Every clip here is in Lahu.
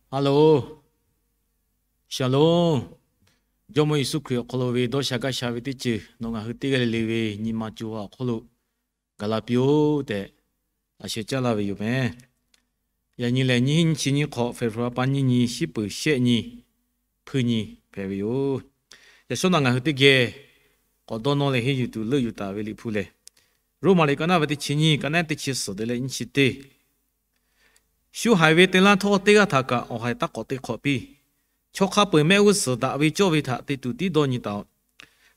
Hello, Shalom. Jawˇmawˇ Yeˍsuˆ Hkriꞈ awˬ hk'aw lo ve dawˇ sha gaˇ sha ve teˇ ceuˬ nawˬ ngaˬ hui teˇ g'aˇ le le ve nyi ma co ha awˬ hk'oˆ lo gaˬ la piˇ-oˆ tehꞈ, a sheh caˇ laˇ ve yoˬ meh. Yaꞈ nyi lehˬ, nyiˇ hinˉ nyiˇ chi nyiˇ hk'awꞈ, February pa nyiˇ nyi, shiˉ peuˍ shehˆ nyi, hpuiˇ nyi hpehꞈ ve yoˬ. Yaꞈ shawˉ naꞈ ngaˬ hui teˇ geh k'awꞈ dawˇ nawˇ leh henˇ yuˬ tuˬ leuˆ yuˬ taˍ ve Liꞈ hpu lehˬ, Roˉmaꞈ liꞈ ka naˆ ve teˇ chi nyiˇ, ka naˆ teˇ chi suhˍ te leh nyiˇ chi teˇ Shu haiˬ ve te laˇ htawˇ, teˇ g'aˇ htaꞈ kaꞈ awˬ haiˬ taˇ k'awꞈ te hk'awꞈ piˇ. Chaw hk'a peu-eˬ mehˆ g'uˇ suhˍ daꞈ ve cawˇ ve htaꞈ te tuˬ tiˉ dawˇ nyi taˍ-oꞈ.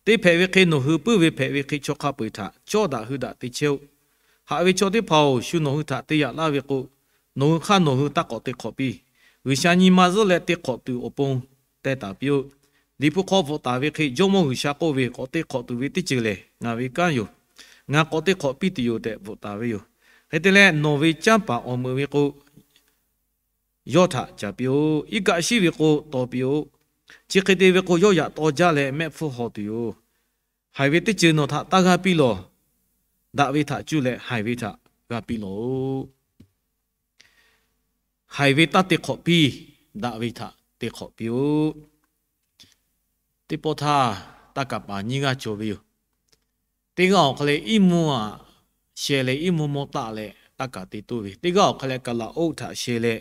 Teˇ hpehꞈ ve hk'e nawˬ hui puiˉ ve hpehꞈ ve hk'e chaw hk'a peu-eˬ htaꞈ cawˇ daꞈ hui daꞈ te chehˇ-oˆ. Haꞈ ve chaw teˇ hpaˍ-oˬ, shu nawˬ hui htaꞈ te yaꞈ laˇ ve k'o, nawˬ hui hk'aˇ nawˬ hui taˇ k'awꞈ te hk'awꞈ piˇ. G'uiˬsha nyi ma zuhˆ leh te hk'awꞈ tuˬ awˬ pon teh taˍ piˇ-oˆ. Liꞈ hpu hk'aw bvuhꞈ taˍ ve hk'e, Jawˇmawˇ G'uiˬsha k'oˆ ve, k'awꞈ te hk'awꞈ tuˬ ve teˇ ceuˬ lehˬ ngaˬ ve kanˉ yoˬ. Ngaˬ k'awꞈ te hk'awꞈ piˇ tuˬ yoˬ tehꞈ bvuhꞈ taˍ ve yoˬ. Hk'e te leh, nawˬ ve canˇ paˍ awˬ meuꞈ ve k'o, yawˇ htaꞈ caˍ piˇ-oˆ. Iˉ kaˆ shiˉ ve k'o, taw piˇ-oˆ. Chi hk'e te ve k'o, yawˇ yaꞈ taw jaˇ leh mehˆ hpfuhˇ haw tuˬ yoˬ. Haiˬ ve teˇ ceuˬ nawˬ htaꞈ taˇ g'a piˇ lawˬ. Daꞈ ve htaꞈ cuˇ leh haiˬ ve htaꞈ g'a piˇ lawˬ-oꞈ. Haiˬ ve taˇ te hk'awꞈ piˇ, daꞈ ve htaꞈ te hk'awꞈ piˇ-oˆ. Teˇ pawˆ htaˇ, taˇ kaˍ paˍ nyiˇ g'aˇ cawˬ ve yoˬ. Teˇ g'aˇ awˬ hk'aw leh iˉ mvuˇ htaꞈ sheh leh iˉ mvuˇ mawˇ taˆ leh taˇ kaˍ te toˇ ve, teˇ g'aˇ awˬ hk'aw leh kaˍlaˍoˆ htaꞈ sheh leh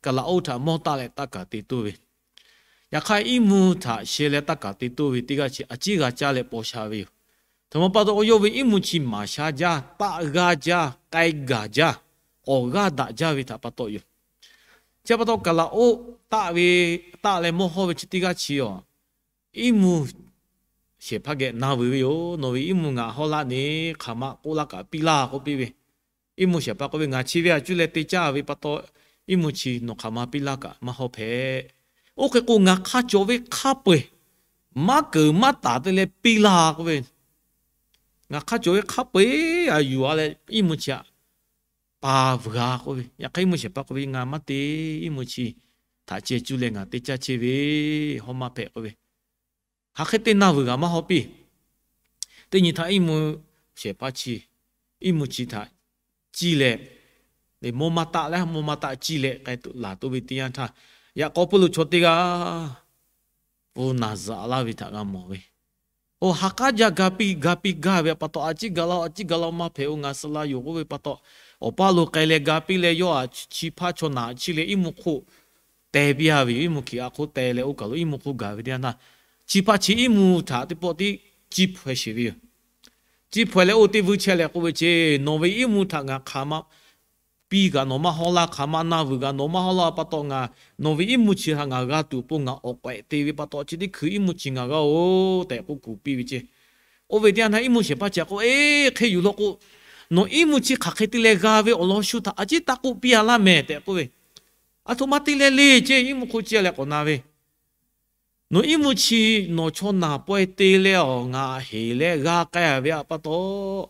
kaˍlaˍoˆ htaꞈ mawˇ taˆ leh taˇ kaˍ te toˇ ve. Yaꞈ hk'aˇ, iˉ mvuˇ htaꞈ sheh leh taˇ kaˍ te toˇ ve teˇ g'aˇ chi a ciˉ g'a caˇ leh paw sha ve yoˬ. Htoꞈ ma pa taw, yawˇ ve iˉ mvuˇ chi maˍ sha jaˇ, taˆ g'aˇ jaˇ, k'ai gaˬ jaˇ, awˬ g'aˇ daꞈ jaˇ ve htaꞈ pa taw yoˬ. Chi pa taw, kaˍlaˍoˆ taˆ ve, taˆ leh mawˇ hawˇ ve chi teˇ g'aˇ chi awˬ, iˉ mvuˇ shehˍ hpaˇ geh na vuiˬ ve yoˬ. Nawˬ ve iˉ mvuˇ ngaˬ hawˉ laˇ ne, hk'aˬ ma k'oˆ laˇ kaꞈ piˇ laˇ k'oˆ piˇ ve. Iˉ mvuˇ shehˍ hpaˇ k'oˆ ve, Ngaˬ chi ve a cuˇ leh te caˇ ve pa taw, iˉ mvuˇ chi nawˬ hk'aˬ ma piˇ laˇ kaꞈ maˇ hawˉ hpehꞈ. Oˇ hk'e k'o, ngaˬ hk'a cawˬ ve hk'a peu-eˬ maˇ keunˍ maˇ taˍ te leh piˇ laˇ k'oˆ ve. Ngaˬ hk'a cawˬ ve hk'a peu-eˬ a yuˬ-a leh iˉ mvuˇ chi htaꞈ pa vuiˬ-a k'oˆ ve. Yaꞈ hk'aˇ, iˉ mvuˇ shehˍ hpaˇ k'oˆ ve, Ngaˬ maˇ te. Iˉ mvuˇ chi htaꞈ ceh cuˇ leh ngaˬ te caˇ chehˇ ve, hawˉ maˇ hpehꞈ k'oˆ ve. Hk'aˬ hk'e te na vuiˬ g'a maˇ hawˉ piˇ. Teˇ nyi htaˇ iˉ mvuˇ shehˍ hpaˇ chi, iˉ mvuˇ chi htaꞈ ciˇ leh, mawˇ maˇ taˆ leh, mawˇ maˇ taˆ ciˇ leh k'ai laˬ toˇ ve teˇ yanˇ htaˇ, yaꞈ k'aw pui lo chaw teˇ g'aˇ pon naˬ zuhꞈ laˇ ve htaꞈ g'a mawˬ ve. Oˇ, ha k'aˉ jaˇ ga piˇ ga piˇ gaˇ ve pa taw, a ciˉ ga laˇ-oˬ, a ciˉ ga laˇ-oˬ, maˇ hpehꞈ-oˬ, ngaˬ suh la yoˬ k'oˆ ve pa taw, awˬ paˇ lo k'ai leh ga piˇ leh yawˇ htaꞈ chi hpaˇ chaw naˬ chiˇ leh iˉ mvuˇ hk'oˆ teh piˇ-a ve yoˬ. Iˉ mvuˇ hkiˬ a hk'oˆ teh leh oˇ kaˬ lo iˉ mvuˇ hk'oˆ gaˬ ve teˇ yanˇ htaˇ, chi hpaˇ chi iˉ mvuˇ htaꞈ teˇ pawˆ tiˉ ciˇ hpaweh sheˍ ve yoˬ. Ciˇ hpaweh leh oˇ teˇ vuiˇ chehˇ leh k'oˆ ve, Che, nawˬ ve iˉ mvuˇ htaꞈ ngaˬ hk'aˬ ma piˇ kaꞈ nawˬ maˇ hawˉ laˇ, hk'aˬ ma na vuiˬ kaꞈ nawˬ maˇ hawˉ laˇ pa taw, ngaˬ nawˬ ve iˉ mvuˇ chi htaꞈ ngaˬ g'a tuˬ awˬ pon ngaˬ awˬ k'awehꞈ te ve pa taw, chi teˇ hkui iˉ mvuˇ chi ngaˬ g'a-oˬ tehꞈ k'oˆ kuˬ piˇ ve ceˇ. Oˇ ve teˇ yanˇ htaˇ iˉ mvuˇ shehˍ hpaˇ chi k'oˆ, Eˇ, hk'e yuˬ law k'o, nawˬ iˉ mvuˇ chi hk'aˬ hk'e te leh g'a ve awˬ lawn shu htaꞈ a ciˉ taˇ k'oˆ piˇ-a laˇ mehˍ tehꞈ k'oˆ ve. A htoꞈ ma te leh le ceˇ, iˉ mvuˇ hk'oˆ ciˇ leh k'awꞈ na ve, Nawˬ iˉ mvuˇ chi nawˬ chaw naˬ paweh te leh awˬ ngaˬ heˍ leh g'a k'ai-a ve pa taw,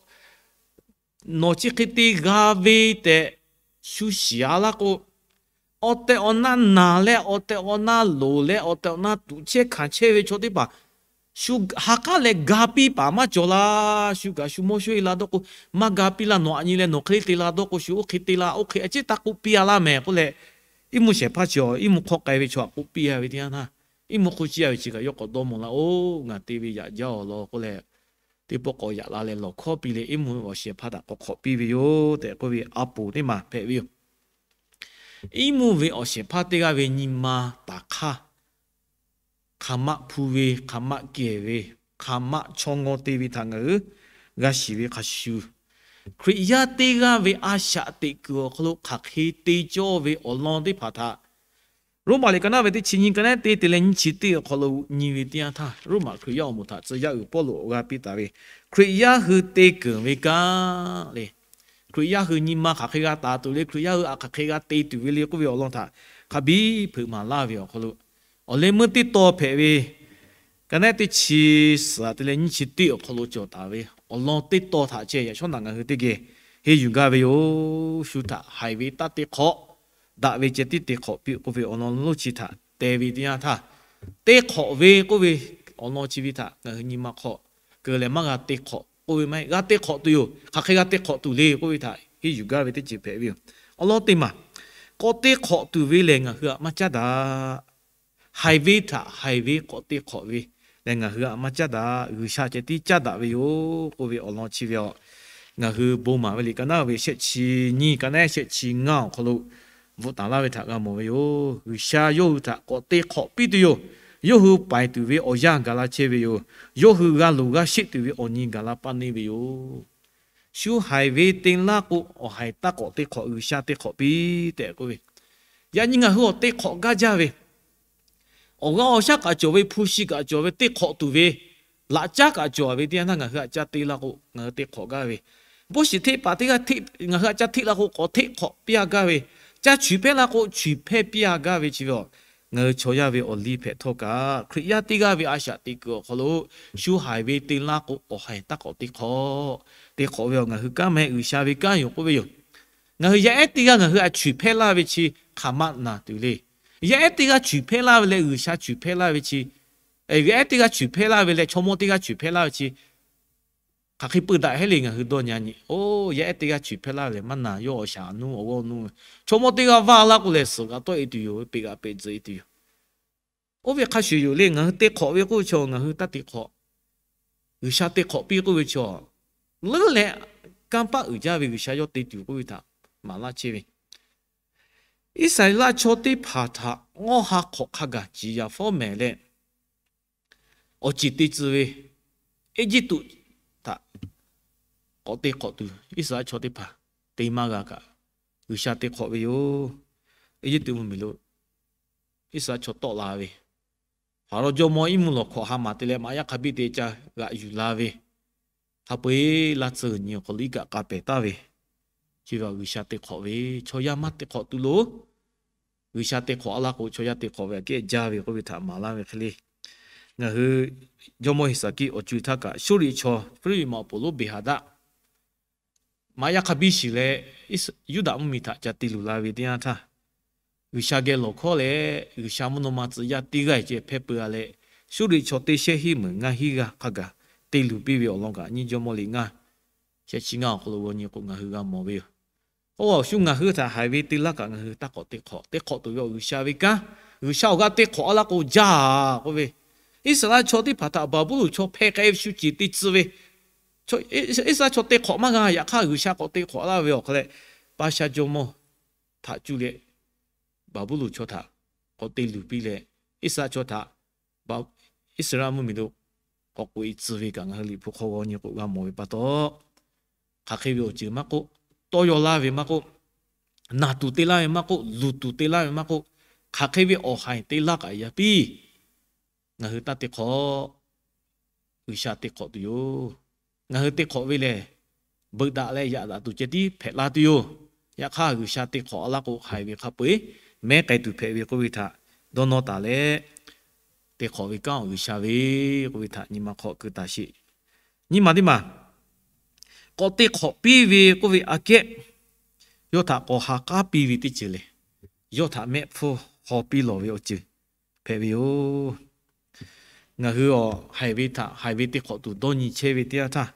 nawˬ chi hk'e te g'a ve tehꞈ shu shiˍ-a laˇ k'o, awˬ tehˬ awˬ na naˬ leh awˬ tehˬ awˬ na loˍ leh awˬ tehˬ awˬ na tuꞈ chehˇ hkanˍ chehˇ ve chaw teˇ hpaˍ shu ha k'aˉ leh ga piˇ paˍ maˇ cawˬ laˇ. Shu kaꞈ shu mawˇ shu-e la dawˇ k'o, maˇ ga piˇ laˇ. Nawˬ aꞈ nyi leh nawˬ hk'e te la dawˇ k'o, shu oˇ hk'e te la, oˇ hk'e a ciˉ taˇ k'oˆ piˇ-a laˇ mehˍ k'oˆ leh, iˉ mvuˇ shehˍ hpaˇ chi awˬ iˉ mvuˇ hk'awˇ k'ai ve chaw htaꞈ k'oˆ piˇ-a ve teˇ yanˇ htaˇ, iˉ mvuˇ hk'oˆ ciˇ-a ve chi kaꞈ yawˇ k'awꞈ dawˇ mawˬ laˇ-oˬ. Ngaˬ te ve yaꞈ jaˇ-oˬ law k'oˆ leh, teˇ pawˆ k'awꞈ yaꞈ la leh lawˬ hkawˉ piˇ leh iˉ mvuˇ ve awˬ shehˍ hpaˇ htaꞈ k'awꞈ hk'awꞈ piˇ ve yoˬ tehꞈ k'oˆ ve a poˍ teˇ maˬ hpehꞈ ve yoˬ. Iˉ mvuˇ ve awˬ shehˍ hpaˇ teˇ g'aˇ ve nyi ma taˍ hk'aˇ, hk'aˬ ma hpu ve, hk'aˬ ma kehˬ ve, hk'aˬ ma chaw ngaw te ve htaꞈ ngaˬ hui g'a shiˍ ve hk'a shuˍ, Hkriꞈ yaˇ teˇ g'aˇ ve a shaꞈ teꞈ kuiˬ awˬ hk'aw lo hk'aˬ hk'e te cawˇ ve awˬ lawn teˇ hpaˍ htaꞈ Roˉmaꞈ liꞈ ka naˆ ve teˇ chi nyiˇ, ka naˆ teˇ te leh nyiˇ chi teˇ awˬ hk'aw lo nyi ve teˇ yanˇ htaˇ, Roˉmaꞈ Hkriꞈ yaˇ awˬ moˍ htaꞈ tcuh yaˇ uiˍ Pawˇluꞈ awˬ g'aˇ piˇ taˍ ve, Hkriꞈ yaˇ hui te keunˍ ve kanˉ le, Hkriꞈ yaˇ hui nyi ma hk'aˬ hk'e g'a taˍ tuˬ le, Hkriꞈ yaˇ hui a hk'aˬ hk'e g'a te tuˬ ve le k'oˆ ve awˬ lawn htaꞈ hk'a biˇ hpeuꞈ maˍ laˇ ve awˬ hk'aw lo, awˬ leh meuˇ teˇ taw hpehꞈ ve, ka naˆ teˇ chi suhˍ te leh nyiˇ chi teˇ awˬ hk'aw lo cawˬ taˍ ve awˬ lawn teˇ taw htaꞈ ceh yaꞈ shawˉ naꞈ ngaˬ hui teˇ geh henˇ yuˬ gaˇ ve yoˬ. Shu htaꞈ haiˬ ve taˇ te hk'awꞈ, daꞈ ve ceh tiˉ te hk'awꞈ piˇ k'oˆ ve awˬ lawn lonˉ chi htaꞈ te ve teˇ yanˇ htaˇ, te hk'awꞈ ve k'oˆ ve awˬ lawn chi ve htaꞈ ngaˬ hui nyi ma hk'aw keu leh maˇ g'a te hk'awꞈ k'oˆ ve maˇ heˆ. G'a te hk'awꞈ tuˬ yoˬ. Hk'aˬ hk'e g'a te hk'awꞈ tuˬ le k'oˆ ve htaꞈ henˇ yuˬ gaˇ ve teˇ ceuˬ hpehꞈ ve yoˬ. Awˬ lawn teˇ maˬ, k'awꞈ te hk'awꞈ tuˬ ve lehˬ ngaˬ hui htaꞈ maˇ caˉ daꞈ. Haiˬ ve htaꞈ haiˬ ve k'awꞈ te hk'awꞈ ve lehˬ ngaˬ hui htaꞈ maˇ caˉ daꞈ. G'uiˬsha ceh tiˉ caˉ daꞈ ve yoˬ k'oˆ ve awˬ lawn chi ve aˬ, ngaˬ hui bon maˍ ve liꞈ ka naˉ ve shehˆ chi nyiˇ, ka naˉ shehˆ chi ngaˇ awˬ hk'aw lo bvuhꞈ taˍ laˇ ve htaꞈ g'a mawˬ ve yoˬ. G'uiˬsha yawˇ hui htaꞈ k'awꞈ te hk'awꞈ piˇ tuˬ yoˬ. Yawˇ hui paiˍ tuˬ ve awˬ yanˇ gaˬ la chehˇ ve yoˬ. Yawˇ hui g'a loˍ g'a sheˆ tuˬ ve awˬ nyi gaˬ la paˇ neˇ ve yoˬ. Shu haiˬ ve te laˇ k'o, awˬ haiˬ taˇ k'awꞈ te hk'awꞈ, G'uiˬsha te hk'awꞈ piˇ tehꞈ k'oˆ ve. Yaꞈ nyi ngaˬ hui awˬ te hk'awꞈ gaˇ jaˇ ve, awˬ g'aˇ awˬ shaˉ kaꞈ cawˬ ve, hpu shi kaꞈ cawˬ ve, te hk'awꞈ tuˬ ve laꞈ caˉ kaꞈ cawˬ ve teˇ yanˇ htaˇ ngaˬ hui htaꞈ ca te laˇ k'o, ngaˬ hui te hk'awꞈ gaˇ ve, bon shiˍ hteˆ paˍ teˇ g'aˇ ngaˬ hui htaꞈ ca hteˆ laˇ k'o, k'awꞈ hteˆ hk'awꞈ piˇ a gaˇ ve, ca chuˬ hpehˇ laˇ k'o, chuˬ hpehˇ piˇ a gaˇ ve chi ve aˬ, ngaˬ hui chaw yaˇ ve awˬ liˇ hpehꞈ htawˇ kaꞈ, Hkriꞈ yaˇ teˇ g'aˇ ve a shaꞈ teꞈ kuiˬ awˬ hk'aw lo shu haiˬ ve te laˇ k'o, awˬ haiˬ taˇ k'awꞈ te hk'awꞈ. Te hk'awꞈ ve aˬ, ngaˬ hui kanˉ meh G'uiˬsha ve kanˉ yoˬ k'oˆ ve yoˬ. Ngaˬ hui yaˇ ehˉ teˇ g'aˇ ngaˬ hui htaꞈ chuˬ hpehˇ laˇ ve chi hk'aˬ ma naˬ tuˬ le. Yaˇ ehˉ teˇ g'aˇ chuˬ hpehˇ laˇ ve leh G'uiˬsha chuˬ hpehˇ laˇ ve chi, yaˇ ehˉ teˇ g'aˇ chuˬ hpehˇ laˇ ve leh chaw mawˇ teˇ g'aˇ chuˬ hpehˇ laˇ ve chi, hk'aˬ hk'e peu daꞈ heˉ le ngaˬ hui dawˇ nyi a nyi. Oˇ, yaˇ ehˉ teˇ g'aˇ chuˬ hpehˇ laˇ ve lehˬ maˇ naˬ, yawˇ awˬ shaˍ nuˇ awˬ g'awˇ nuˇ ve, chaw mawˇ teˇ g'aˇ vaˇ laˇ k'o lehˬ suhˍ g'a tawˆ e tuˬ yoˬ, peꞈ g'a peꞈ tzuhꞈ e tuˬ yoˬ. Oˇ ve hk'a shuˍ yoˬ le, ngaˬ hui te hk'awꞈ ve k'oˆ ve chaw ngaˬ hui taˇ te hk'awꞈ. G'uiˬsha te hk'awꞈ piˇ k'oˆ ve chaw, leuˉ leh kanˇ paˆ uiˍ jaˇ ve G'uiˬsha yawˇ te tuˬ k'oˆ ve htaꞈ maˍ laˇ chehˇ ve. Iˉsaˍreˍlaˆ chaw teˇ hpaˍ htaꞈ awˇ ha hk'awꞈ hk'a gaˬ ciˍ yaˍ fawˉ mehˍ leh, awˬ ceˬ te tcuh ve Eˇjiˇtuꞈ htaꞈ k'awꞈ te hk'awꞈ tuˬ Iˉsaˍreˍlaˆ chaw teˇ hpaˍ te maˇ g'a kaꞈ, G'uiˬsha te hk'awꞈ ve yoˬ. Eˇjiˇtuꞈ mvuhˇmiˬ lo Iˉsaˍreˍlaˆ chaw tawˆ la ve, Hpaˍrawˇ jawˇmawˇ iˉ mvuhˇ lawˬ hkawꞈ ha maˍ te leh maꞈ yaˇ hk'a biˇ te ca g'aꞈ yuˬ la ve, hk'a peu-eˬ laˇ tsuhˇ nyi awˬ hk'aw lo iˉ kaˆ k'a pehˍ taˍ ve, chi ve G'uiˬsha te hk'awꞈ ve, chaw yaˇ maˇ te hk'awꞈ tuˬ loˬ. G'uiˬsha te hk'awꞈ a laˇ k'o, chaw yaˇ te hk'awꞈ ve aꞈ kehˉ jaˇ ve k'oˆ ve htaꞈ maˍ laˇ ve hk'e le. Ngaˬ hui jawˇmawˇ Heˍsaˍkiˆ awˬ co-e htaˇ kaꞈ, Suˇriˆ chaw Fuˇriˆ mawꞈ poˍ lonˉ Beˍhaˍdaˆ maꞈ yaˇ hk'a biˇ shiˍ leh, Yuˇdaꞈ mvuhˇmiˬ htaꞈ ca te luˬ la ve teˇ yanˇ htaˇ, G'uiˬsha geh lawˬ hkawˇ leh G'uiˬsha mvuhˇ naw ma tcuh yaˇ teˇ g'aˇ ceh hpehˇ peu a leh, Suˇriˆ chaw teˇ shehˉ hiˉ meunˍ ngaˇ hiˉ g'aˇ hk'a gaˬ te luˬ piˇ ve awˬ lawn kaꞈ nyiˇ Jawˇmawˇ liꞈ ngaˇ shehˆ chi ngaˇ awˬ hk'aw lo g'aw nyi k'o ngaˬ hui g'a mawˬ ve yoˬ. Oˇ, awˬ shu ngaˬ hui htaꞈ haiˬ ve te laˇ kaꞈ ngaˬ hui taˇ k'awꞈ te hk'awꞈ, te hk'awꞈ tuˬ ve awˬ G'uiˬsha ve kanˉ, G'uiˬsha awˬ g'aˇ te hk'awꞈ a laˇ k'o jaˇ k'oˆ ve, Iˉsaˍreˍlaˆ chaw teˇ hpaˍ htaꞈ Baˍbuˍlonˍ chaw hpeh k'ai ve shu ceˬ te tcuh ve, Iˉsaˍreˍlaˆ chaw te hk'awꞈ maˇ g'a. Yaꞈ hk'aˇ G'uiˬsha k'awꞈ te hk'awꞈ laˇ ve awˬ hk'aw leh, Paˇshaˆ jawˇmawˇ htaꞈ cuˇ leh Baˍbuˍlonˍ chaw htaꞈ k'awꞈ te luˬ piˇ leh, Iˉsaˍreˍlaˆ chaw htaꞈ Iˉsaˍreˍlaˆ mvuhˇmiˬ lo k'awꞈ k'oꞈ e tcuh ve kaꞈ ngaˬ hui Liꞈ hpu hk'aw g'aw nyi k'o g'a mawˬ ve pa taw, hk'aˬ hk'e ve awˬ ceuˬ maˇ k'oˆ, tawˇ yaw laˇ ve maˇ k'oˆ, naˬ tuˬ te laˇ ve maˇ k'oˆ, luˬ tuˬ te laˇ ve maˇ k'oˆ, hk'aˬ hk'e ve awˬ haiˬ te laˇ kaꞈ yaꞈ piˇ, ngaˬ hui taˇ te hk'awꞈ. G'uiˬsha te hk'awꞈ tuˬ yoˬ. Ngaˬ hui te hk'awꞈ ve lehˬ, beuꞈ daꞈ leh yaꞈ daꞈ tuˬ ceh tiˉ hpehꞈ la tuˬ yoˬ. Yaꞈ hk'aˇ G'uiˬsha te hk'awꞈ a laˇ k'o, haiˬ ve hk'a peu-eˬ mehˉ k'ai tuˬ hpehꞈ ve k'oˆ ve htaꞈ dawˇ nawˇ taˍ leh, te hk'awꞈ ve kanˉ awˬ G'uiˬsha ve k'oˆ ve htaꞈ nyi ma hk'aw keu taˍ sheˍ. Nyi ma teˇ maˬ, k'awꞈ te hk'awꞈ piˇ ve k'oˆ ve aꞈ kehˉ, yawˇ htaꞈ k'awꞈ ha k'aˉ piˇ ve teˇ ceuˬ lehˬ, yawˇ htaꞈ mehˆ hpfuhˇ haw piˇ lawˬ ve awˬ ceuˬ hpehꞈ ve yoˬ. Ngaˬ hui awˬ haiˬ ve htaꞈ haiˬ ve te hk'awꞈ tuˬ dawˇ nyi chehˇ ve teˇ yanˇ htaˇ,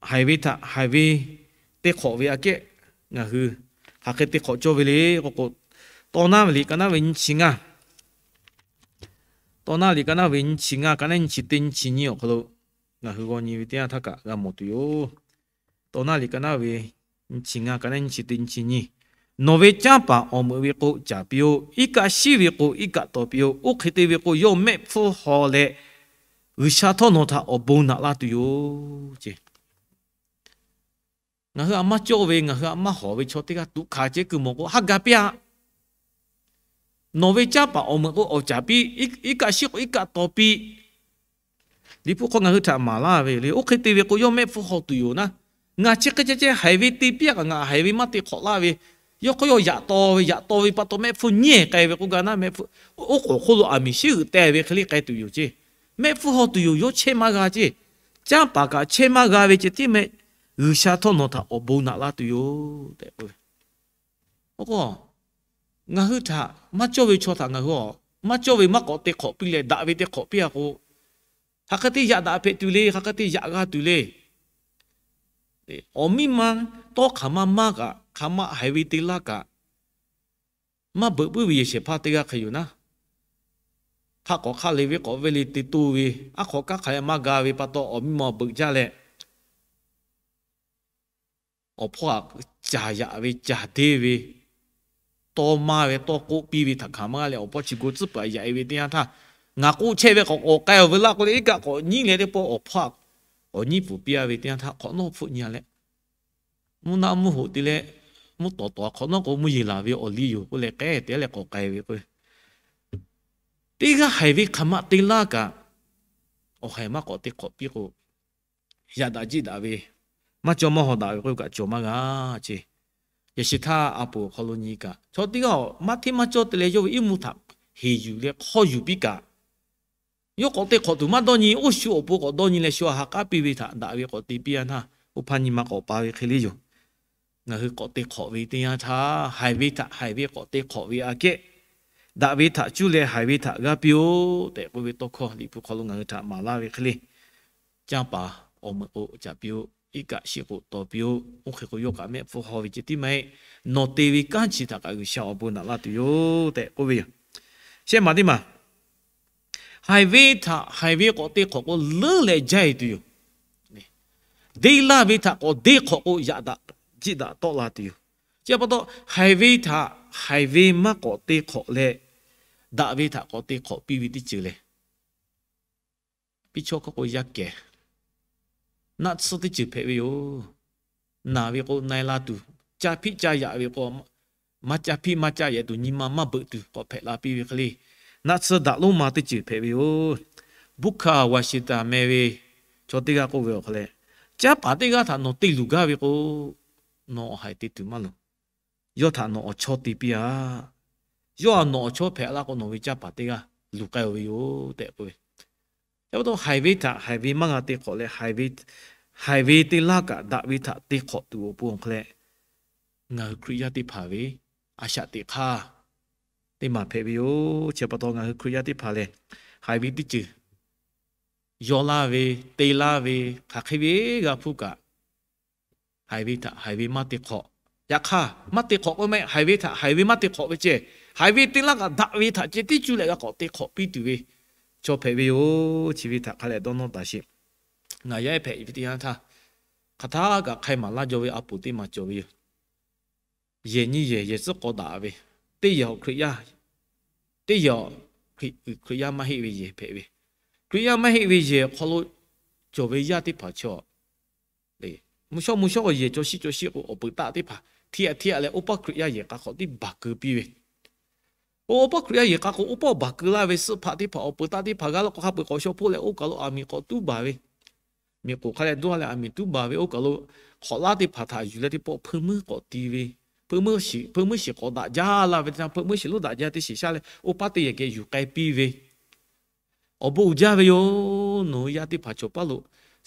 haiˬ ve htaꞈ haiˬ ve te hk'awꞈ ve aꞈ kehˉ ngaˬ hui hk'aˬ hk'e te hk'awꞈ cawˇ ve le k'o k'o, Tawˇ naˉ ve liꞈ ka naˉ ve nyiˇ chi ngaˇ, Tawˇ naˉ liꞈ ka naˉ ve nyiˇ chi ngaˇ, ka naˉ nyiˇ chi teˇ nyiˇ chi nyiˇ awˬ hk'aw lo ngaˬ hui g'aw nyi ve teˇ yanˇ htaˇ kaꞈ g'a mawˬ tuˬ yoˬ. Tawˇ naˉ liꞈ ka naˉ ve nyiˇ chi ngaˇ, ka naˉ nyiˇ chi teˇ nyiˇ chi nyiˇ, nawˬ ve canˇ paˍ awˬ meuꞈ ve k'o caˍ piˇ-oˆ. Iˉ kaˆ shiˉ ve k'o iˉ kaˆ taw piˇ-oˆ. Oˇ hk'e te ve k'o, yawˇ mehˆ hpfuhˇ haw leh G'uiˬsha htawˇ nawˬ htaꞈ awˬ bon naꞈ laˇ tuˬ yoˬ ce. Ngaˬ hui a maˇ cawˇ ve, ngaˬ hui a maˇ hawˍ ve chaw teˇ g'aˇ tuꞈ hkanˍ ceh kuiˬ mawˬ k'o, haˉ ga piˇ-aꞈ. Nawˬ ve canˇ paˍ awˬ meuꞈ k'o awˬ caˍ piˇ, iˉ kaˆ shiˉ k'o iˉ kaˆ taw piˇ. Liꞈ hpu hk'aw ngaˬ hui htaꞈ maˍ laˇ ve le. Oˇ hk'e te ve k'o, yawˇ mehˆ hpfuhˇ haw tuˬ yoˬ naˉ. Ngaˬ chi hk'e ceh ceh haiˬ ve te piˇ-aꞈ kaꞈ, ngaˬ haiˬ ve maˇ te hk'awꞈ laˇ ve, yawˇ hk'aw yawˇ yaꞈ taw ve, yaꞈ taw ve pa taw mehˆ hpfuhˇ nyiˇ k'ai ve k'oˆ gaˇ naˉ, mehˆ hpfuhˇ oˉ k'oˍ hk'oˆ lo aˬ miˍ shiˉ g'uiˬ teh ve hk'e le k'ai tuˬ yoˬ ce. Mehˆ hpfuhˇ haw tuˬ yoˬ, yawˇ chehˇ maˇ g'a ce. Canˇ paˍ kaꞈ chehˇ maˇ g'a ve ceh tiˉ mehˆ, G'uiˬsha htawˇ nawˬ htaꞈ awˬ bon naꞈ laˇ tuˬ yoˬ tehꞈ k'oˆ ve. Oˇ k'o, ngaˬ hui htaꞈ maˇ cawˇ ve chaw htaꞈ ngaˬ hui maˇ cawˇ ve maˇ k'awꞈ te hk'awꞈ piˇ leh, daꞈ ve te hk'awꞈ piˇ-a k'o, hk'aˬ hk'e te yaꞈ daꞈ hpehꞈ tuˬ le, hk'aˬ hk'e te yaꞈ g'a tuˬ le. Awˬ miˇ ma tawˇ hk'aˬ ma maˇ kaꞈ, hk'aˬ ma haiˬ ve te laˇ kaꞈ, maˇ beuꞈ puiˉ ve yehˬ shehˍ hpaˇ teˇ g'aˇ hk'e yoˬ naˉ. Hk'aˆ k'awꞈ hk'aˆ le ve k'awꞈ ve le te toˇ ve, aˉ hk'aw kanˉ hk'aˬ hk'e maˇ ga ve pa taw, awˬ miˇ ma beuꞈ jaˇ leh, awˬ hpawˇ htaꞈ caˬ yaꞈ ve, caˬ deˇ ve, tawˇ maˇ ve, tawˇ k'oˆ piˇ ve htaꞈ hkanˍ maˇ g'a leh, awˬ hpawˇ chi go tcuhˉ peuˬ yaꞈ e ve teˇ yanˇ htaˇ, ngaˬ k'oˆ chehˇ ve k'awꞈ k'awꞈ k'ai-oˬ ve laˇ k'oˆ leh, iˉ kaˆ k'awꞈ nyiˉ leh teˇ pawˆ awˬ hpawˇ k'awꞈ nyiˉ pfuhˍ piˇ-a ve teˇ yanˇ htaˇ, hk'awꞈ nawˉ hpfuhˆ nyi-a leh, mvuhˇ naˆ mvuhˇ hoꞈ te leh, mvuhˇ tawˍ tawˍ hk'awꞈ nawˉ k'o mvuhˇ yeˬ laˬ ve awˬ liˇ yoˬ k'oˆ leh, k'ehˉ te leh k'awꞈ k'ai ve k'o, teˇ g'aˇ haiˬ ve hk'aˬ ma te laˇ kaꞈ, awˬ haiˬ maˇ k'awꞈ te hk'awꞈ piˇ k'o, yaꞈ daꞈ jiˆ daꞈ ve maˇ cawˇ maˇ haw daꞈ ve k'oˆ kaꞈ cawˬ maˇ g'a ce. Yaꞈ shi htaˇ a poˍ awˬ hk'aw lo nyi kaꞈ, chaw teˇ g'aˇ maˇ hteˇ maˇ cawˇ te leh yawˇ ve iˉ mvuhˇ htaꞈ heˍ yuˬ leh hk'awˇ yuˬ piˇ kaꞈ, yawˇ k'awꞈ te hk'awꞈ tuˬ maˇ dawˇ nyi, oˇ shu awˬ pon k'awꞈ dawˇ nyi leh shu a ha k'aˉ piˇ ve htaꞈ daꞈ ve k'awꞈ te piˇ-a htaˇ, oˇ hpaˇ nyi ma k'awꞈ pa ve hk'e le yoˬ. Ngaˬ hui k'awꞈ te hk'awꞈ ve teˇ yanˇ htaˇ, haiˬ ve htaꞈ haiˬ ve k'awꞈ te hk'awꞈ ve aꞈ kehˉ, daꞈ ve htaꞈ cuˇ leh haiˬ ve htaꞈ g'aˇ piˇ-oˆ tehꞈ k'oˆ ve tawˇ hkawˇ Liꞈ hpu hk'aw lo ngaˬ hui htaꞈ maˍ laˇ ve hk'e le. Canˇ paˍ awˬ meuꞈ k'o caꞈ piˇ-oˆ. Iˉ kaˆ shiˆ k'o taw piˇ-oˆ. Oˇ hk'e k'o yawˇ kaꞈ mehˆ hpfuhˇ haw ve ceh tiˉ maˇ heˆ. Nawˬ te ve kanˉ chi htaꞈ kaꞈ G'uiˬsha awˬ bon naꞈ laˇ tuˬ yoˬ tehꞈ k'oˆ ve yoˬ. Shehˆ maˬ teˇ maˬ, haiˬ ve htaꞈ haiˬ ve k'awꞈ te hk'awꞈ k'o leuˉ leh jaˇ-e tuˬ yoˬ. Deˇ laˇ ve htaꞈ k'awꞈ deˇ hk'awꞈ k'o yaꞈ daꞈ jiˆ daꞈ tawˆ la tuˬ yoˬ. Chi pa taw, haiˬ ve htaꞈ haiˬ ve maˇ k'awꞈ te hk'awꞈ leh, daꞈ ve htaꞈ k'awꞈ te hk'awꞈ piˇ ve teˇ ceuˬ lehˬ, piˇ chawˇ hkawˇ k'o yaˇ kehˬ, naˆ tsuhˇ teˇ ceuˬ hpehꞈ ve yoˬ. Naˬ ve k'o na-e la tuˬ, ca hpiˆ ca yaꞈ ve k'o, maˇ ca hpiˆ maˇ ca yaꞈ tuˬ, nyi ma maˇ beuꞈ tuˬ k'awꞈ hpehꞈ la piˇ ve hk'e le. Naˆ tsuhˇ daꞈ lonˉ ma teˇ ceuˬ hpehꞈ ve yoˬ. Bukawashi ta meh ve chaw teˇ g'aˇ k'oˆ ve awˬ hk'aw leh, Canˇ paˍ teˇ g'aˇ htaꞈ nawˬ te luˬ gaˇ ve k'o, nawˬ awˬ haiˬ te tuˬ maˇ loˍ. Yawˇ htaꞈ nawˬ awˬ chawˇ te piˇ-a. Yawˇ htaꞈ nawˬ awˬ chawˇ hpehꞈ laˇ k'o, nawˬ ve canˇ paˍ teˇ g'aˇ luˬ k'ai-oˬ ve yoˬ tehꞈ k'oˆ ve. Chi pa taw, haiˬ ve htaꞈ haiˬ ve maˇ g'a te hk'awꞈ leh, haiˬ ve, haiˬ ve te laˇ kaꞈ daꞈ ve htaꞈ te hk'awꞈ tuˬ awˬ pon awˬ hk'aw leh, ngaˬ hui Hkriꞈ yaˇ teˇ hpaˍ ve a shaꞈ teꞈ hk'aˇ teˇ maˬ hpehꞈ ve yoˬ. Chi pa taw, ngaˬ hui Hkriꞈ yaˇ teˇ hpaˍ lehˬ, haiˬ ve teˇ ceuˬ yaw laˇ ve, te laˇ ve, hk'aˬ hk'e ve g'a hpuˇ kaꞈ, haiˬ ve htaꞈ haiˬ ve maˇ te hk'awꞈ. Yaꞈ hk'aˇ, maˇ te hk'awꞈ k'oˆ meh, haiˬ ve htaꞈ haiˬ ve maˇ te hk'awꞈ ve ceh, haiˬ ve te laˇ kaꞈ daꞈ ve htaꞈ ceh tiˉ cuˇ leh g'a k'awꞈ te hk'awꞈ piˇ tuˬ ve chaw hpehꞈ ve yoˬ. Chi ve htaꞈ hk'a leh dawˇ nawˇ taˍ sheˍ. Ngaˬ yaˇ ehˉ hpehꞈ ve teˇ yanˇ htaˇ, hk'aˬ htaˇ kaꞈ hk'ai maˍ laˇ jaw ve a poˍ teˇ maˬ cawˬ ve yoˬ. Yehˬ nyiˇ yehˬ yehˬ tcuhˉ k'aw daꞈ ve, teˇ yehˬ awˬ Hkriꞈ yaˇ, teˇ yehˬ awˬ Hkriꞈ, Hkriꞈ yaˇ maˇ heˆ ve yehˬ hpehꞈ ve. Hkriꞈ yaˇ maˇ heˆ ve yehˬ awˬ hk'aw lo cawˬ ve yaˇ teˇ hpaˍ chaw, mvuhˇ shawˉ mvuhˇ shawˉ yehˬ caw shiˆ caw shiˆ k'o, awˬ peuˬ taˆ teˇ hpaˍ htiˆ a htiˆ a leh, oˇ paˆ Hkriꞈ yaˇ yehˬ k'a hk'awꞈ tiˉ baˬ keu piˇ ve. Oˇ paˆ Hkriꞈ yaˇ yehˬ k'a k'o, oˇ paˆ baˬ keu laˇ ve suhˆ hpaˆ teˇ hpaˍ awˬ peuˬ taˆ teˇ hpaˍ g'a la k'o, hk'a peu-eˬ k'awꞈ shaw hpoˆ leh oˇ kaˬ lo aˬ miˍ k'awꞈ tuˉ baˬ ve. Miˬ k'oˍ hk'a leh dawˇ leh aˬ miˍ tuˉ baˬ ve oˇ kaˬ lo, hk'awꞈ laˇ teˇ hpaˍ htaꞈ yuˬ leh teˇ pawˆ hpeuˇ meuˇ k'awꞈ ti ve, hpeuˇ meuˇ shiˍ k'awꞈ daꞈ jaˇ laˇ ve teˇ yanˇ, hpeuˇ meuˇ shiˍ lonˉ daꞈ jaˇ teˇ shiˍ shaˉ leh, oˇ paˆ teˇ yehˬ geh yuˬ k'ai piˇ ve, awˬ bon uiˍ jaˇ ve yoˬ. Nawˬ hui yaˇ teˇ hpaˍ chaw paˇ lo,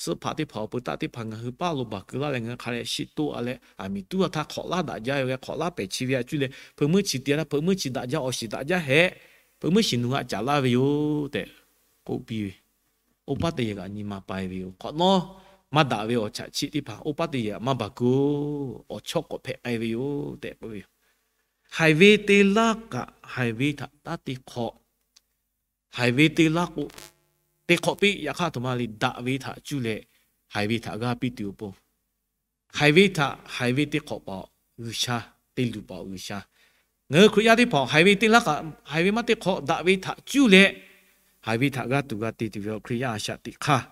suhˆ hpaˆ teˇ hpaˍ awˬ peuˬ taˆ teˇ hpaˍ ngaˬ hui paˇ lo baˬ keu laˇ leh, ngaˬ hui hk'a leh shiˆ toˆ a leh aˬ miˍ tuˉ a htaˇ hk'awꞈ laˇ daꞈ jaˇ ve, hk'awꞈ laˇ pehˬ chi ve a cuˇ leh, hpeuˇ meuˇ chi te a htaˇ hpeuˇ meuˇ chi daꞈ jaˇ, awˬ shiˍ daꞈ jaˇ hehꞈ, hpeuˇ meuˇ shiˍ nu g'a caˍ laˇ ve yoˬ tehꞈ k'oˆ piˇ ve. Oˇ paˆ teˇ yehˬ kaꞈ nyi ma pai ve yoˬ. Hk'awꞈ nawˉ maˇ daꞈ ve awˬ chaꞈ chiˆ teˇ hpaˍ oˇ paˆ teˇ yehˬ maˇ baˬ keu-oˬ, awˬ chawˇ k'awꞈ hpehꞈ k'ai ve yoˬ tehꞈ k'oˆ ve yoˬ. Haiˬ ve te laˇ kaꞈ haiˬ ve htaꞈ taˇ te hk'awꞈ. Haiˬ ve te laˇ k'o, te hk'awꞈ piˇ. Yaꞈ hk'aˇ, a htoꞈ ma le, daꞈ ve htaꞈ cuˇ leh haiˬ ve htaꞈ g'aˇ piˇ tuˬ awˬ pon, haiˬ ve htaꞈ haiˬ ve te hk'awꞈ paˍ G'uiˬsha, te luˬ paˍ G'uiˬsha. Ngaˬ hui Hkriꞈ yaˇ teˇ hpaˍ haiˬ ve te laˇ kaꞈ haiˬ ve maˇ te hk'awꞈ, daꞈ ve htaꞈ cuˇ leh haiˬ ve htaꞈ g'aˇ tuˬ g'a te tuˬ ve awˬ Hkriꞈ yaˇ a shaꞈ teꞈ hk'aˇ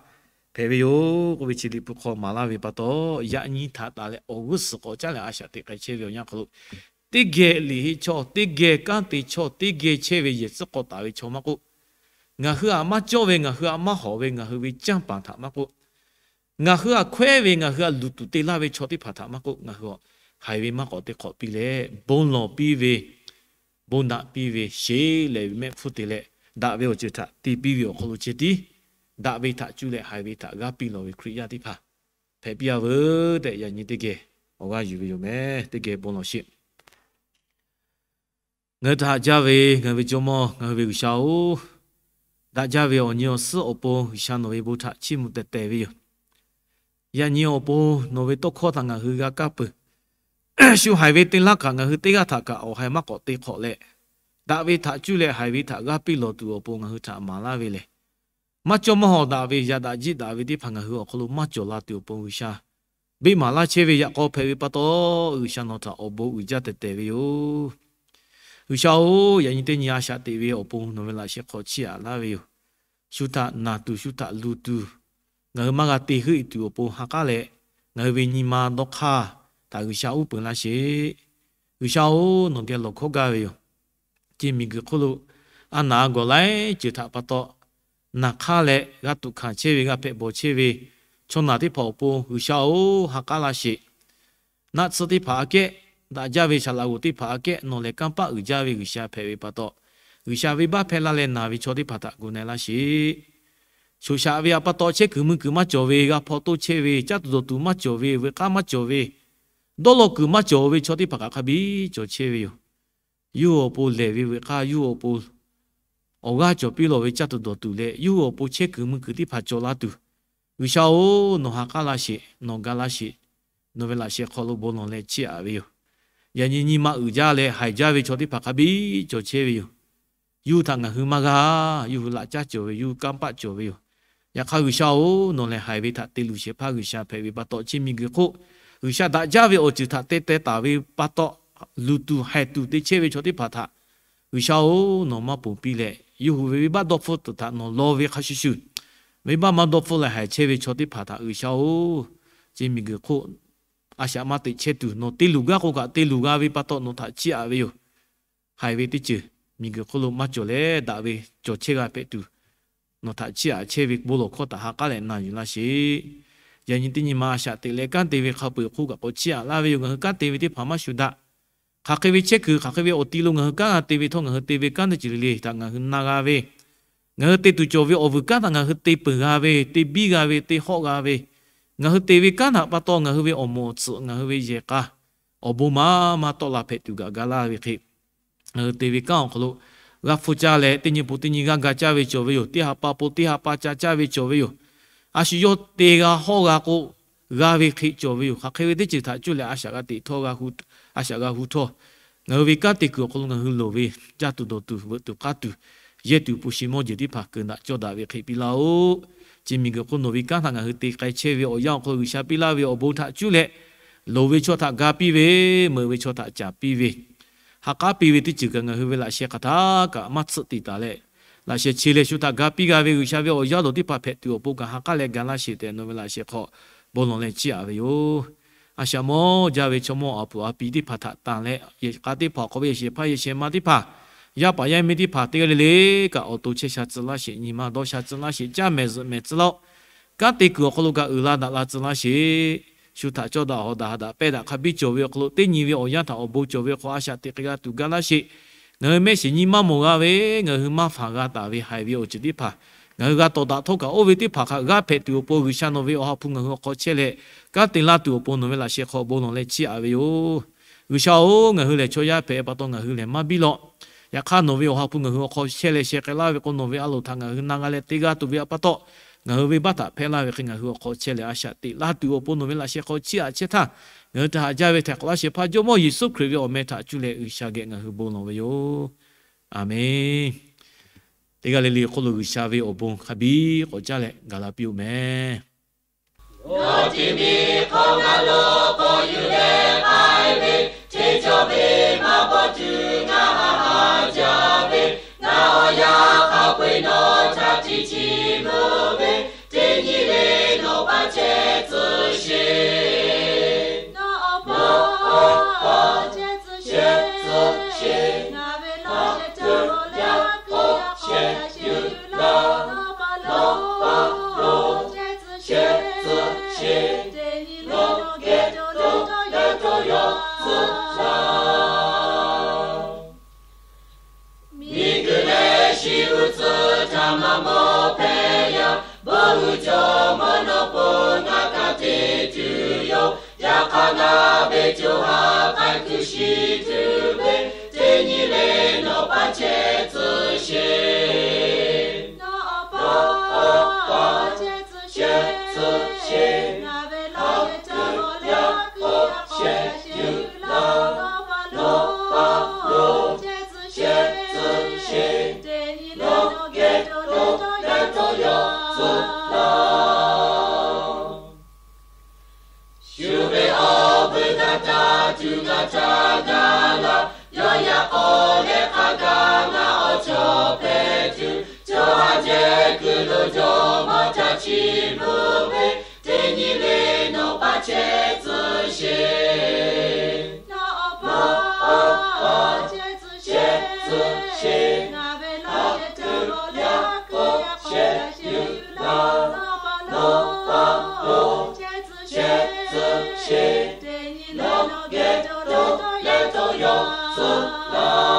hpehꞈ ve yoˬ k'oˆ ve chi Liꞈ hpu hk'aw maˍ laˇ ve pa taw, yaꞈ nyi htaꞈ taˍ leh awˬ g'uˇ suhˍ k'awꞈ caˉ leh a shaꞈ teꞈ k'ai chehˇ ve awˬ yanˇ hk'aw lo, teˇ geh liꞈ heˆ chaw, teˇ geh kanˉ te chaw, teˇ geh chehˇ ve yehˬ tcuhˉ k'aw taˍ ve chaw maˇ k'oˆ, ngaˬ hui htaꞈ maˇ cawˇ ve, ngaˬ hui htaꞈ maˇ hawˍ ve, ngaˬ hui ve canˇ paˍ htaꞈ maˇ k'oˆ, ngaˬ hui htaꞈ hkawehˉ ve, ngaˬ hui htaꞈ luˬ tuˬ te laˇ ve chaw teˇ hpaˍ htaꞈ maˇ k'oˆ, ngaˬ hui haiˬ ve maˇ k'awꞈ te hk'awꞈ piˇ leh, bon lawˬ piˇ ve, bon daꞈ piˇ ve, sheˍ lehˬ ve mehˆ hpfuhˇ te leh, daꞈ ve awˬ ceuˬ htaꞈ te piˇ ve awˬ hk'aw lo ceh tiˉ, daꞈ ve htaꞈ cuˇ leh haiˬ ve htaꞈ g'aˇ piˇ lawˬ ve Hkriꞈ yaˇ teˇ hpaˍ hpehꞈ piˇ-a veuˬ tehꞈ, yaꞈ nyi teˇ geh awˬ g'aˇ yuˬ ve yoˬ meh. Teˇ geh bon lawˬ sheˍ. Ngaˬ hui htaꞈ haꞈ jaˇ ve ngaˬ hui ve Jawˇmawˇ, ngaˬ hui ve G'uiˬsha-oˬ, daꞈ jaˇ ve awˬ nyi awˬ suhˉ awˬ pon G'uiˬsha nawˬ ve bon htaꞈ chiˇ mvuh teh teh ve yoˬ. Yaꞈ nyi awˬ pon nawˬ ve tawˇ hkawˇ htaꞈ ngaˬ hui g'a kaˇ peuˬ. shu haiˬ ve te laˇ kaꞈ ngaˬ hui teˇ g'aˇ htaꞈ kaꞈ awˬ haiˬ maˇ k'awꞈ te hk'awꞈ leh, daꞈ ve htaꞈ cuˇ leh haiˬ ve htaꞈ g'aˇ piˇ lawˬ tuˬ awˬ pon ngaˬ hui htaꞈ maˍ laˇ ve lehˬ, maˇ cawˇ maˇ hawˍ daꞈ ve yaꞈ daꞈ jiˆ daꞈ ve teˇ hpaˍ ngaˬ hui awˬ hk'aw lo maˇ cawˬ la tuˬ awˬ pon G'uiˬsha beˆ maˍ laˇ chehˇ ve yaꞈ k'aw hpehꞈ ve pa taw, G'uiˬsha nawˬ htaꞈ awˬ bon uiˍ jaˇ tehˬ tehˬ ve yoˬ. G'uiˬsha-oˬ, yaꞈ nyi teˇ nyi a shaꞈ teꞈ ve awˬ pon nawˬ ve laꞈ sheh hk'aw chiˇ aꞈ laˇ ve yoˬ. Shu htaꞈ naˬ tuˬ shu htaꞈ luˬ tuˬ, ngaˬ hui maˇ g'a te heuˆ e tuˬ awˬ pon ha k'aˉ leh, ngaˬ hui ve nyi ma dawˇ hk'aˇ htaꞈ G'uiˬsha uˉ peunˍ laˇ sheˍ. G'uiˬsha-oˬ, nawˬ geh lawˬ hkawˇ gaˇ ve yoˬ. Chi miˬguiˬ hk'oˆ lo a naˍ a gawˬ laiˉ ceuˬ htaꞈ pa taw, naˬ hk'aˇ leh g'a tuꞈ hkanˍ chehˇ ve, g'a hpehꞈ bawˬ chehˇ ve chaw naˬ teˇ hpaˍ awˬ pon G'uiˬsha-oˬ, ha k'aˉ laˇ sheˍ. Naˆ tsuhˇ teˇ hpaˍ aꞈ kehˉ, daꞈ jaˇ ve saˍ laꞈ g'oˍ teˇ hpaˍ aꞈ kehˉ nawˬ lehˬ kanˇ paˆ uiˍ jaˇ ve G'uiˬsha hpehꞈ ve pa taw, G'uiˬsha venˇbaˆ hpehˇ laˇ leh naˬ ve chaw teˇ hpaˍ htaꞈ gu na-e laˇ sheˍ. Shoꞈ shaꞈ ve awˬ pa taw chehˇ kuiˬ mui kuiˬ maˇ cawˬ ve, g'a hpaw toˇ chehˇ ve, caˇ tuˬ dawˬ tuˬ maˇ cawˬ ve, veuꞈ k'aˉ maˇ cawˬ ve, dawˇ law kuiˬ maˇ cawˬ ve chaw teˇ hpaˍ kaꞈ hk'a biˇ cawˬ chehˇ ve yoˬ. Yawˇ hui awˬ pon lehˬ ve veuꞈ k'aˉ, yawˇ hui awˬ pon awˬ g'aˇ cawˬ piˇ lawˬ ve caˇ tuˬ dawˬ tuˬ leh, yawˇ hui awˬ pon chehˇ kuiˬ mui kuiˬ teˇ hpaˍ cawˬ la tuˬ, G'uiˬsha-oˬ, nawˬ ha k'aˉ laˇ sheˍ, nawˬ ga laˇ sheˍ. Nawˬ ve laꞈ sheh hk'aw lo bon lawˬ leh chiˇ aꞈ ve yoˬ. Yaꞈ nyi nyi ma uiˍ jaˇ leh haiˬ jaˇ ve chaw teˇ hpaˍ hk'a biˇ cawˬ chehˇ ve yoˬ. Yawˇ hui htaꞈ ngaˬ hui maˇ g'a. Yawˇ hui laꞈ caˉ cawˬ ve, yawˇ hui kanˇ paˆ cawˬ ve yoˬ. Yaꞈ hk'aˇ G'uiˬsha-oˬ, nawˬ lehˬ haiˬ ve htaꞈ te luˬ shehˍ hpaˇ G'uiˬsha hpehꞈ ve pa taw, chi miˬguiˬ hk'oˆ G'uiˬsha daꞈ jaˇ ve awˬ ceuˬ htaꞈ te teh taˍ ve pa taw, luˬ tuˬ haiˬ tuˬ te chehˇ ve chaw teˇ hpaˍ htaꞈ G'uiˬsha-oˬ, nawˬ maˇ ponˬ piˇ leh, yawˇ hui ve venˇbaˆ dawˇ hpfuhˇ tuˬ htaꞈ nawˬ law ve hk'a shuˍ shuˍ, venˇbaˆ maˇ dawˇ hpfuhˇ leh haiˬ chehˇ ve chaw teˇ hpaˍ htaꞈ G'uiˬsha-oˬ, chi miˬguiˬ hk'oˆ a shaꞈ maˇ teꞈ chehˇ tuˬ nawˬ te luˬ gaˇ k'o kaꞈ te luˬ g'a ve pa taw nawˬ htaꞈ chiˇ aꞈ ve yoˬ. Haiˬ ve teˇ ceuˬ miˬguiˬ hk'oˆ lo maˇ cawˬ leh daꞈ ve cawˬ chehˇ g'a hpehꞈ tuˬ, nawˬ htaꞈ chiˇ aꞈ chehˇ ve bon lawˬ hkawˇ htaꞈ ha k'aˉ leh na yuˬ laˇ sheˍ. Yaꞈ nyi teˇ nyi ma a shaꞈ teꞈ leh kanˉ te ve hk'a peu-eˬ hk'oˆ kaꞈ k'awꞈ chiˇ aꞈ laˇ ve yoˬ. Ngaˬ hui kanˉ te ve teˇ hpaˍ maˇ shuˍ daꞈ. Hk'aˬ hk'e ve chehˇ kuiˬ, hk'aˬ hk'e ve awˬ ti lo ngaˬ hui kanˉ g'a te ve htawˇ, ngaˬ hui te ve kanˉ teˇ ceuˬ le le htaꞈ ngaˬ hui na g'a ve, ngaˬ hui te tuˬ cawˬ ve awˬ vuiˬ kanˉ htaꞈ ngaˬ hui te peuˬ g'a ve, te biˇ g'a ve, te hawˆ g'a ve, ngaˬ hui te ve kanˉ htaꞈ pa taw ngaˬ hui ve awˬ moˍ awˬ tsuhꞈ, ngaˬ hui ve yehˬ k'a, awˬ bon maˇ maˇ tawˆ la hpehꞈ tuˬ gaꞈ ga laˇ ve hk'e, ngaˬ hui te ve kanˉ awˬ hk'aw lo g'a hpfuhˇ caˇ leh teˇ nyi pon teˇ nyi g'aˇ ga caˇ ve cawˬ ve yoˬ. Teˇ ha pa pon teˇ ha pa ca caˇ ve cawˬ ve yoˬ. A shu yawˇ te g'a hawˆ g'a k'o, g'a ve hk'e cawˬ ve yoˬ. Hk'aˬ hk'e ve teˇ ceuˬ htaꞈ cuˇ leh a shaꞈ g'a teꞈ htawˇ, a shaꞈ g'a hu htawˇ, ngaˬ hui ve kanˉ te kuiˬ awˬ hk'aw lo ngaˬ hui loˍ ve caˇ tuˬ dawˬ tuˬ veuꞈ tuˬ k'aˉ tuˬ, yehˇ tuˬ hpu shi mawˇ jeˬ teˇ hpaˍ keu daꞈ cawˇ daꞈ ve hk'e piˇ laˇ-oˆ. Chi miˬguiˬ hk'oˆ nawˬ ve kanˉ htaꞈ ngaˬ hui te k'ai chehˇ ve awˬ yanˇ awˬ hk'aw lo G'uiˬsha piˇ laˇ ve awˬ bon htaꞈ cuˇ leh, loˍ ve chaw htaꞈ ga piˇ ve, meuꞈ ve chaw htaꞈ caˍ piˇ ve, ha k'aˉ piˇ ve teˇ ceuˬ kaꞈ ngaˬ hui ve laꞈ sheh hk'aˬ htaˇ kaꞈ maˇ tsuhˆ tiꞈ taˍ leh, laꞈ sheh che leh shu htaꞈ ga piˇ g'a ve G'uiˬsha ve awˬ yaˇ loˍ teˇ hpaˍ hpehꞈ tuˬ awˬ pon kaꞈ ha k'aˉ leh ga laˇ sheˍ tehꞈ nawˬ ve laꞈ sheh hk'aw bon lawˬ leh chiˇ aꞈ ve yoˬ. A shaꞈ mawˇ jaˇ ve chaw mawˇ a puˍ a pi teˇ hpaˍ htaꞈ tanˬ leh, yehˬ k'a teˇ hpaˍ awˬ hk'aw ve yehˬ shehˍ hpaˇ yehˬ shehˍ ma teˇ hpaˍ, yaˇ paˍ yaˇ miˇ teˇ hpaˍ teˇ g'aˇ le le kaꞈ awˬ to chehˇ sha tcuh laˇ sheˍ. Nyi ma dawˇ sha tcuh laˇ sheˍ. Caˇ mehˍ zuhꞈ mehˍ tcuh laˇ-oˆ. Kanˉ te kuiˬ awˬ hk'aw lo kaꞈ uiˍ la daꞈ la tcuh laˇ sheˍ. Shu htaꞈ cawˇ daꞈ hawˍ daꞈ ha daꞈ pehˇ daꞈ hk'a biˇ cawˬ ve awˬ hk'aw lo teˇ nyi ve awˬ yanˇ htaꞈ awˬ bon cawˬ ve hk'aw a shaꞈ teꞈ k'ai g'a tuˬ ga laˇ sheˍ. Ngaˬ hui mehˆ shiˍ nyi maˇ mawˬ g'a ve, ngaˬ hui maˇ faˍ g'a taˍ ve haiˬ ve awˬ ceuˬ teˇ hpaˍ, ngaˬ hui g'a tawˍ daꞈ htawˇ kaꞈ oˇ ve teˇ hpaˍ hk'a g'aˇ hpehꞈ tuˬ awˬ pon G'uiˬsha nawˬ ve awˬ ha hpu ngaˬ hui awˬ hk'aw chehˇ leh, kanˉ te laˇ tuˬ awˬ pon nawˬ ve laꞈ sheh hk'aw bon lawˬ leh chiˇ aꞈ ve yoˬ. G'uiˬsha-oˬ, ngaˬ hui lehˬ chaw yaˇ hpehꞈ pa taw ngaˬ hui lehˬ maˇ biˇ law. Yaꞈ hk'aˇ nawˬ ve awˬ ha hpu ngaˬ hui awˬ hk'aw chehˇ leh sheh k'ai laˇ ve k'o, nawˬ ve a loˍ htaꞈ ngaˬ hui na g'a leh te g'a tuˬ ve pa taw, ngaˬ hui venˇbaˆ htaꞈ hpehˇ laˇ ve hk'e ngaˬ hui awˬ hk'aw chehˇ leh a shaꞈ teꞈ laˇ tuˬ awˬ pon nawˬ ve laꞈ sheh hk'aw chiˇ aꞈ chehˇ htaˇ, ngaˬ hui htaꞈ haꞈ jaˇ ve htaiˍ hk'awꞈ laˇ shehˍ hpaˇ Jawˇmawˇ Yeˍsuˆ Hkriꞈ ve awˬ meh htaꞈ cuˇ leh G'uiˬsha geh ngaˬ hui bon lawˬ ve yoˬ. Aˍmenˍ. Teˇ g'aˇ le le hk'oˆ lo G'uiˬsha ve awˬ bon hk'a biˇ k'awꞈ caˇ leh gaˬ la piˇ-oˆ mehˍ. Nawˬ tiˉ miˬ hk'aw ngaˬ lo k'awꞈ yuˬ leh k'ai ve, teˇ cawˇ ve maˇ bawˬ tuˬ ngaˬ haꞈ haꞈ jaˇ ve, ngaˬ awˬ yanˇ hk'a peu-eˬ nawˬ htaꞈ tiꞈ chiˇ mvuh ve, teˇ nyi le nawˬ pa chehˇ tcuh sheˍ. Nawˬ pa chehˇ tcuh sheˍ. Ngaˬ ve laꞈ sheh caˇ lawˬ leh a piˇ a k'awꞈ yaꞈ sheˍ yuˬ laˇ. Nawˬ pa lo chehˇ tcuh sheˍ. Teˇ nyi le nawˬ geh cawˬ leh dawˇ yaw tcuh laˇ. Miˬguiˬ leh shiˍ uiˍ tcuhˇ htaꞈ maˇ mawˬ hpehꞈ yaˇ, bon uiˍ jawˇmawˇ nawˬ pon ngaˬ hk'a te tuˬ yoˬ. Yaꞈ hk'aˇ ngaˬ ve co ha k'ai kuiˬ shiˍ tuˬ ve, teˇ nyi le nawˬ pa chehˇ tcuh sheˍ. Nawˬ pa chehˇ tcuh sheˍ. Ngaˬ ve laꞈ sheh caˇ lawˬ leh a piˇ a k'awꞈ yaꞈ sheˍ yuˬ laˇ. Cuˇ g'a caˇ gaˇ laˇ, yawˇ yaꞈ k'aw leh hk'a gaˇ ngaˇ awˬ chawˇ hpehꞈ tuˬ, chaw haˉ jehˇ kuiˬ lo jawˇ mawˇ caˇ chi bvuhꞈ ve, teˇ nyi le nawˬ paˇ chehˇ tcuh sheˍ. Nawˬ paˇ chehˇ tcuh sheˍ. Ngaˬ ve laˇ yehˬ caˇ lawˬ leh haˉ kuiˬ yaˇ k'awꞈ shehˍ yuˬ laˇ. Nawˬ paˇ lo chehˇ tcuh sheˍ. Teˇ nyi le nawˬ geh dawˇ leh dawˇ yawˇ tcuh laˇ.